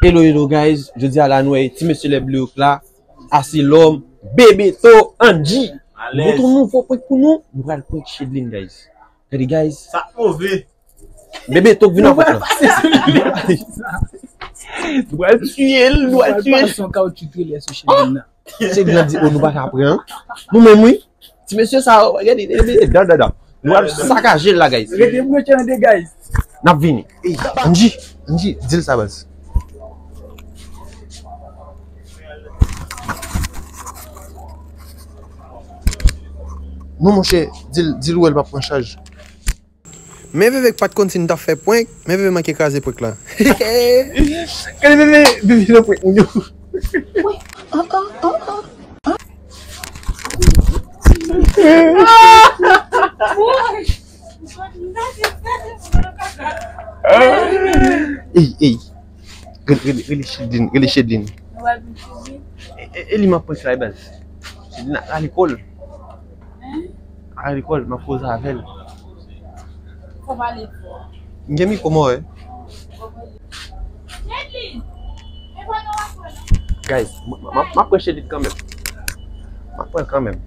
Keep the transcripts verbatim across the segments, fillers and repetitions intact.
Hello, hello, guys. Jodi a la, nou wè ti mesye lè ble yo k la. Asilòm, Bebeto, Angie. Nou pote yon nouvo prank pou nou. Nou pral prank Chedline, guys. Gade, guys. Sa move. Bebeto k vin avèk la. Nou pral tiye l, nou pral tiye l. Pase yon kawoutchou trelè sou Chedline nan. Chedline nan di, "Oh, nou pa ka pran." Nou menm, wi. Ti mesye sa, gade, gade, gade, dan, dan, dan. Nou ap sakaje l la, guys. Rete branche nan de, guys. N ap vini. Angie, Angie, di l sa, baz. Non, monchè, di l, di l wè l p ap pran chaj. Men Veve k pa t konn si n t ap fè prank, men Veve manke kraze prank la. Gade Veve, Veve nan prank moun yo. Ey, ey. Rele, rele, rele Chedline, rele Chedline. E, e, e li m ap prank la, e baz. Chedline a lekòl. A lekòl, m ap koze avè l. Fò pale fò. M gen mikwo m wè. Guys, m, m, m, m ap pran Chedline kanmenm. M ap pran l kanmenm.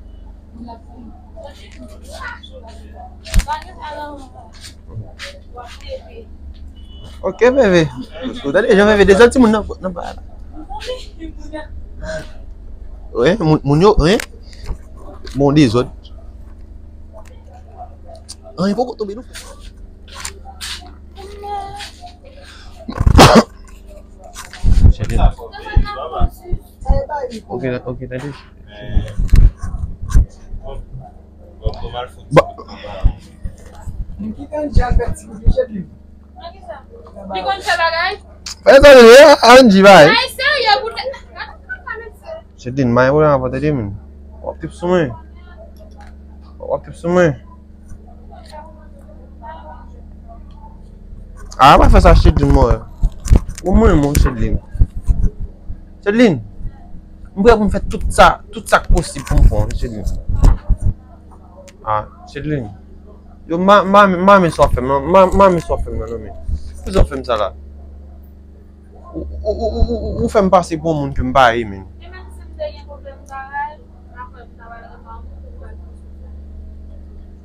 Ok, Veve. Ou tande, jan Veve dezòd timoun nan, nan ba la. Wi, moun, moun yo, wi. Bon, dezòd. Anyen poko tonbe, non. Chedline. Ok, ok, tande. Bon. Li konn fè bagay? Fè sa, Angie, bay. Ay, serye, pou tèt. Chedline, m pa gen pwoblèm avè w, tande, men. W ap trip sou mwen. W ap trip sou mwen. A, pa fè sa, Chedline, mwen. Ou mwen, mwen, Chedline. Chedline, m prè pou m fè tout sa, tout sa k posib pou m fè w, Chedline. A, Chedline. Yo, m pa, m pa, m pa renmen sa w ap fè m nan, m pa, m pa renmen sa w ap fè m nan, non, men. Poukisa w fè m sa la? Ou, ou, ou, ou, ou, ou fè m pase pou yon moun ke m pa ye, men. E menm si m te gen pwoblèm bagay, m pa kwè m ta pral rete yon moun pou m pral konsote.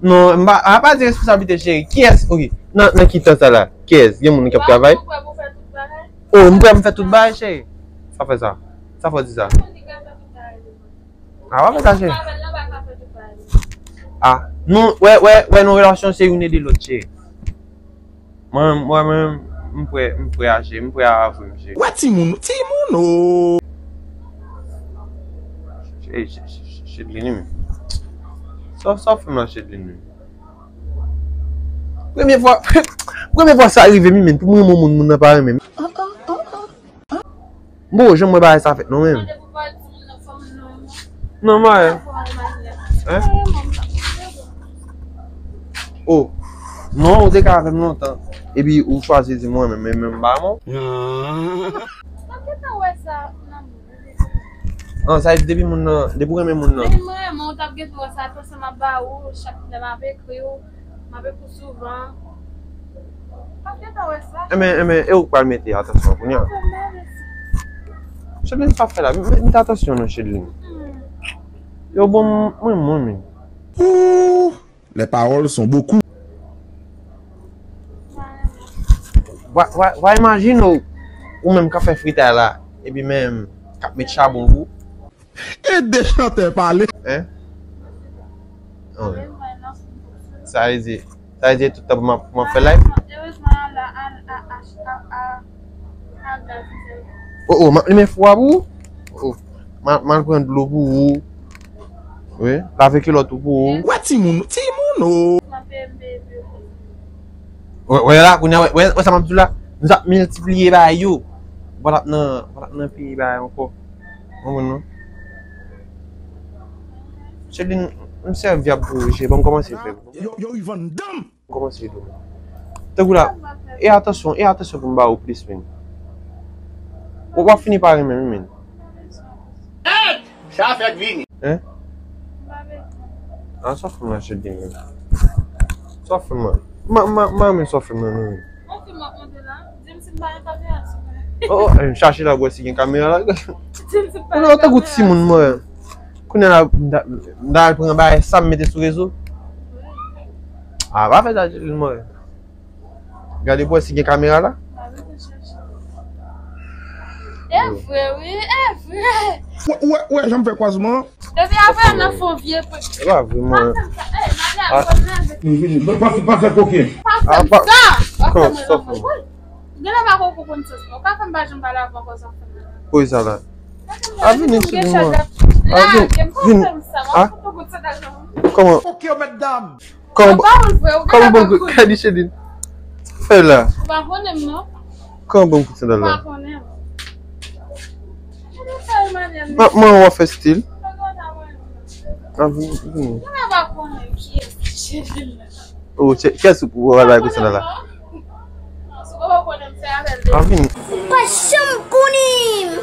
Non, m pa, a pa di responsablite, cheri. Kiyès, ok, nan, nan ki tan sa la? Kiyès? Gen moun ki ap travay? Ou pa kwè pou fè tout bagay? Oh, m prè m fè tout bagay, cheri. Sa fè sa. Sa fè w di sa. Ou konn li ka fè tout bagay devan. A, w ap fè sa, cheri. Avè l nan pa ka fè tout bagay. A, nou, wè, wè, wè, nou relasyon se youn ede lòt, cheri. Mwen, mwen, mwen, m prè, m prè a, cheri, m prè a avwe m, cheri. Wè timoun, timoun, o. Cheri, ch-, ch-, ch-, Chedline, men. Sa, sa w fè m la, Chedline, men. Premye fwa, premye fwa sa rive m, men, pou m renmen yon moun, moun nan pa renmen m. M poko janm wè bagay sa fèt non menm. Non, mwen. Hein? Oh. Non, ou te ka avè m lontan. Epi ou chwazi di mwen menm, men menm ba mwen. Mwen gentan wè sa nan moun. Non, sa vle di depi moun nan, depi w renmen moun nan. Men mwen, mwen, ou t ap gentan wè sa, atansyon m ap ba ou, chak lè m ap ekri w, m ap ekri w souvan. Ou t ap gentan wè sa. Enben, enben, e ou k pral mete atansyon kounye a. Chedline, pa fè la, met, met atansyon non, Chedline. Hmm. Yo, bon, mwen, mwen, men. Ouh! Les paroles sont beaucoup. Wa, wa, wa imajine w, ou menm k ap fè fritay la, epi menm k ap met chabon pou. E de chantè pale. Hein? Oh. Sa vle di, sa vle di tout tan pou m ap, pou m ap fè live? Oh, oh, m ap limen fou a pou ou? Oh, m al, m al pran dlo pou ou. Wi, lave kilòt ou pou ou. Wè timoun, timoun o. Wè, wè la, kounye a, wè, wè, wè sa m ap di w la. Nou t ap miltipliye bagay yo. Ou pa t ap nan, ou pa t ap nan peye bagay ankò. Konprann non? Chedline, m sèvyab pou ou, cheri, ban m kòmanse fè. Yo, yo, Ivan Dam! Kòmanse ede w. Tankou la, e atansyon, e atansyon pou m ba ou plis, men. Ou, w ap fini pa renmen m, men. Sa fèk vini. Hein? Ah, sa fè m la, Chedline, men. Sa fè m la. Ma, ma, ma, men sa fè m la, non, men. Yon fim w ap monte la, di m si m pa gen kamera sou mwen. Oh, oh, m chache la pou wè si gen kamera la. Ou nan tankou timoun mwen. Kounye a la, m ta- m ta al pran bagay sa m mete sou rezo. Ah, pa fè sa, Chéline, mwen. Gade pou wè si gen kamera la. E vre, wi, e vre. Ou wè, ou wè jan m fè kwazman an? Depi apre, nan fon vye pwen. E pa vre, mwen. Pa fè m sa. Ey, Maria, pa fè m sa. Pa fè m sa. Kòman sa fè? Genlè pa konprann sans mwen. Ou ka fè m pa janm pale avè w konsa. Poze sa la. A vini, Chéline, mwen. A vini. Vini. Ah? Kòman? Kòman, kòman bon kout, gade Chéline. Fè la. Ou pa konnen m non. Kòman bon kout sandal la? Ou pa konnen m. Mwen, mwen w ap fè stil. A vini, vini. Ou pa konnen kiyès Chéline la. Oh, kiyès ou pral bay kout sandal la? A vini. Pa janm konnen m.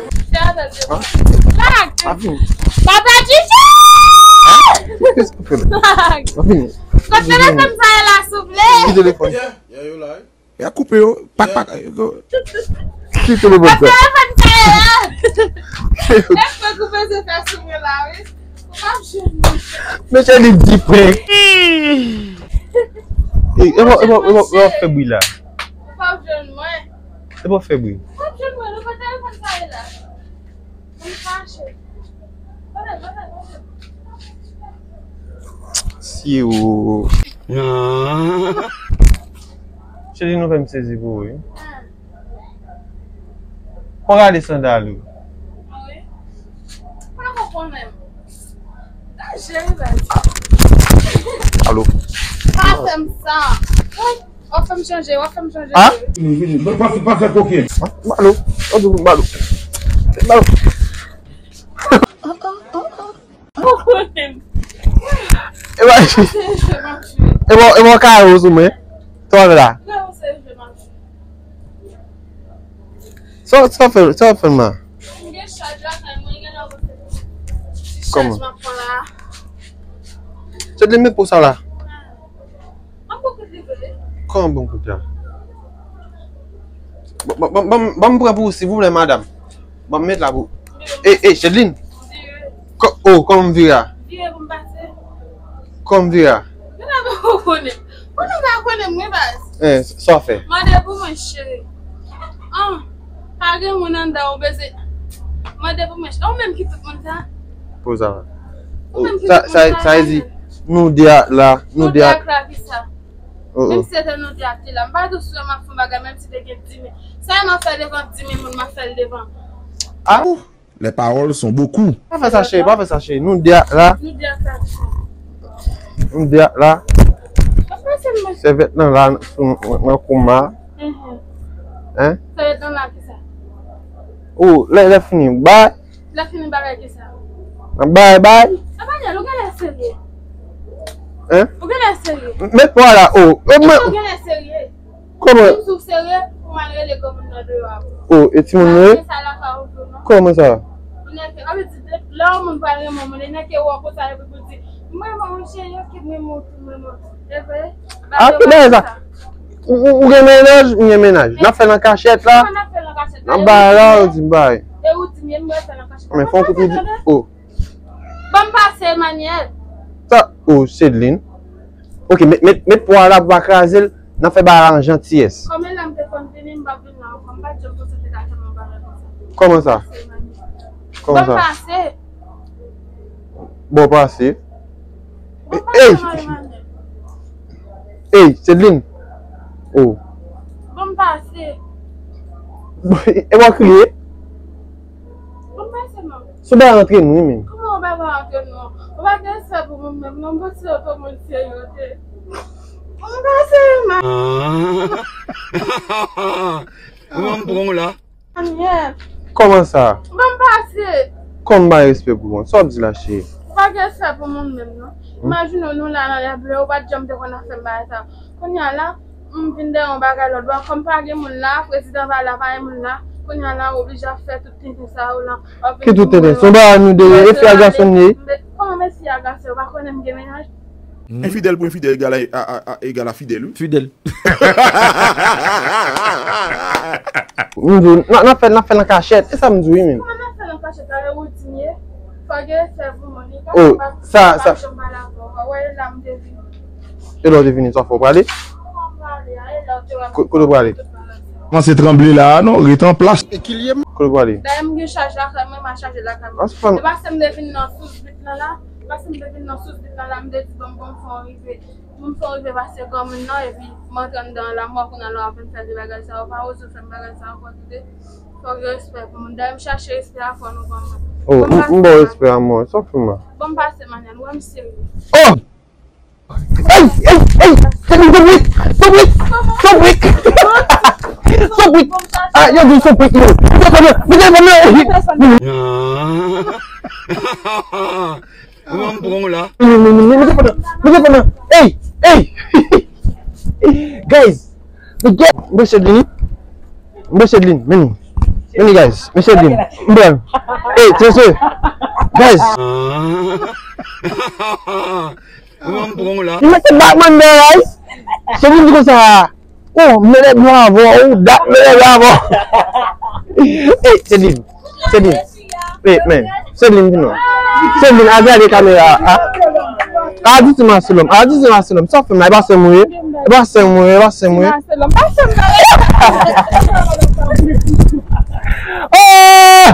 A vini. Papa Chichi! A vini. Kot telefòn sa ye la, souple? Ki telefòn? Ya koupe yo. Pak, pak. Ki telefòn sa? Kot telefòn sa ye la? Èske koupe se fè souple la, wi? Ou p ap jwenn mwen. Mesye li di prank. E, e pa, e pa, e pa, e pa fè bri la. Ou p ap jwenn mwen. E pa fè bri. Ou p ap jwenn mwen, non, kote telefòn sa ye la? M fache. Kote, kote, kote? Si ou. Cheri, nou fè m sezi pou ou, wi. Pran gade sandal ou. Wi. Pa konprann menm. Danje, wi, baz. Alo. Pa fè m sa. Wi. W ap fè m chanje, w ap fè m chanje. Ah? Vini, vini. Pa, pa, pa fè koken. Alo. Alo, alo. Alo. Ou konnen m. E pa, e pa, e pa kare ou sou mwen. Sa w ap fè la? Sa, sa w fè, sa w ap fè m la? M gen chaj lakay mwen, gen lè w konn fè ti chaj m ap pran la. Kòman? Se de met pou sa la. Ban m bon kout li vre. Kòman bon kout la? Ban, ban, ban, ban, ban m pran pou ou, silvouplè, madanm. Ban m met la pou ou. Ey, ey, Chedeline. Vire. Kò-, oh, kòman m vire a? Vire pou m pase. Kòman m vire a? Genlè ou pa konnen. Konnen ou pa konnen m, wi, baz. Eh, sa w fè? Mande pou mwen, cheri. Ah, pa gen moun anndan ou bezwen. Mande pou mwen, cheri. Ou menm ki tout moun sa? Pou sa. Ou menm ki tout moun sa, sa vle di, nou de a la, nou de a. Nou de a la, kisa? Oh, oh. Menm si se te nou de a ki la, m pa tou sou m ap fè yon bagay, menm si te gen di mil. Sa m ap fè devan di mil moun, m ap fè l devan. Ah. Les paroles sont beaucoup. Pa fè sa, cheri, pa fè sa, cheri. Nou de a la. Nou de a la. Nou de a la. Pa fè sèlman. Sèvyèt lan la, sou, nan, nan kouman. Mhm. Hein? Sèvyèt lan la, kisa? Oh, lè, lè fini, bay. Lè fini bagay ki sa? Bay, bay. Emmanuel, ou genlè serye. Hein? Ou genlè serye. Met pwa la, oh. Èske ou genlè serye? Kòman? Si w serye, pou m al rele granmoun nan deyò a pou ou. Oh, e timoun nou ye? Pa gen sa lakay ou tou, non. Kòman sa? Ou nèke, sa vle di, lè yon moun pral renmen yon moun, li nèke wè w konsa, epi pou di, "M renmen w, cheri, ok, m renmen w tou, m renmen w tou." E vre? Ah, ki bagay sa? Ou, ou, ou gen mennaj, m gen mennaj. N ap fè l an kachèt la. Kòman n ap fè l an kachèt la? N ap bay la, ou di m bay. E ou di m, e m wè fè l an kachèt la. Men fè yon kout ou di, oh. Ban m pase, Emmanuel. Sa, oh, Chedeline. Ok, met, met, met pwa la pou pa kraze l. N ap fè bagay la an jantiyès. Kòm e la m te konn vini, m p ap vin la ankò. M pa t janm panse w te ka fè m yon bagay konsa. Kòman sa? Pase, Emmanuel. Kòman sa? Ban m pase. Bon, pase, Marie Manuel. Ey, Chedeline. Oh. Ban m pase. E w ap kriye? Ban m pase, non. Se yon bagay antre nou, wi, men. Kòman yon bagay antre nou? Ou pa gen respè pou moun menm, non, m panse w te moun serye, ok? Ban m pase, man. Kòman m pran w la? Anyè. Kòman sa? Ban m pase. Kòman bay respè pou mwen? Sa w ap di la, cheri? Ou pa gen respè pou moun menm, non. Hmm? Imajine w, nou la nan lè ble, ou pa t janm te konn ap fè m bagay sa. Kounye a la, m vin dèyè yon bagay lòt bò. Kòm pa gen moun la, prezidan pa la, pa gen moun la. Kounye a la, ou oblije ap fè tout tenten sa yo la. W ap vin di m mwen. Ki tout tenten? Se yon bagay nou de ye, e fi a gason ye. Kòman m e fi a gason? Ou pa konnen m gen mennaj? Enfidèl pou enfidèl egal a, a, a, a, egal a fidèl, wi. Fidèl. M di w, n ap fè, n ap fè nan kachèt. E sa m di w, wi, menm. Kòman n ap fè nan kachèt la, e woutiniye? Fò gen respè pou moun. Li pa Oh, kapab sa, pa sa. Janm pale avè w. Wè, e la m te vini. E lè w te vini, sa fè w prale? Kote w prale? Kòmanse tranble la a non, ret an plas. Kote w prale? Dayè m gen chaj lakay mwen, m a chaje lakay mwen. E pa se m te vin nan sous bit lan la, e pa se m te vin nan sous bit lan la, m te di bon, bon, m fè w rive. Pou m fè w rive pase granmoun nan, epi m antre anndan la, m wè kounye a la w ap vin fè de bagay sa yo, pa oze fè m bagay sa ankò, tande. Fòk gen respè pou moun. Dayè m chache respè a fò nou ban mwen. Oh, m ba w respè a mwen, sa w fè m la? Ban m pase, Manèl, wè m serye. Oh! Ey, ey, ey! Fè m tonbe! Tonbe! Tonbe! Tonbe! Ah, yo di tonbe, yo! Mete fòm nan! Mete fòm nan! Ou an pran w la. Mete fòm nan! Mete fòm nan! Ey! Ey! Guys! Mwen chèd li. Mwen chèd li. Men li. Men li, guys. Mwen chèd li. Mwen. Ey, tchèse. Guys. Ou an pran w la. Li mete Batman dèyè, guys. Se moun di konsa. Oh, mwen lè bò avò, ou dat mwen lè bò avò. Ey, Celine, Celine. Ey, men, Celine di non. Celine, al gade kamera a. A di ti maselòm, a di ti maselòm. Sa w fè m la, e pa sè m ou ye. E pa sè m ou ye, e pa sè m ou ye. Oh!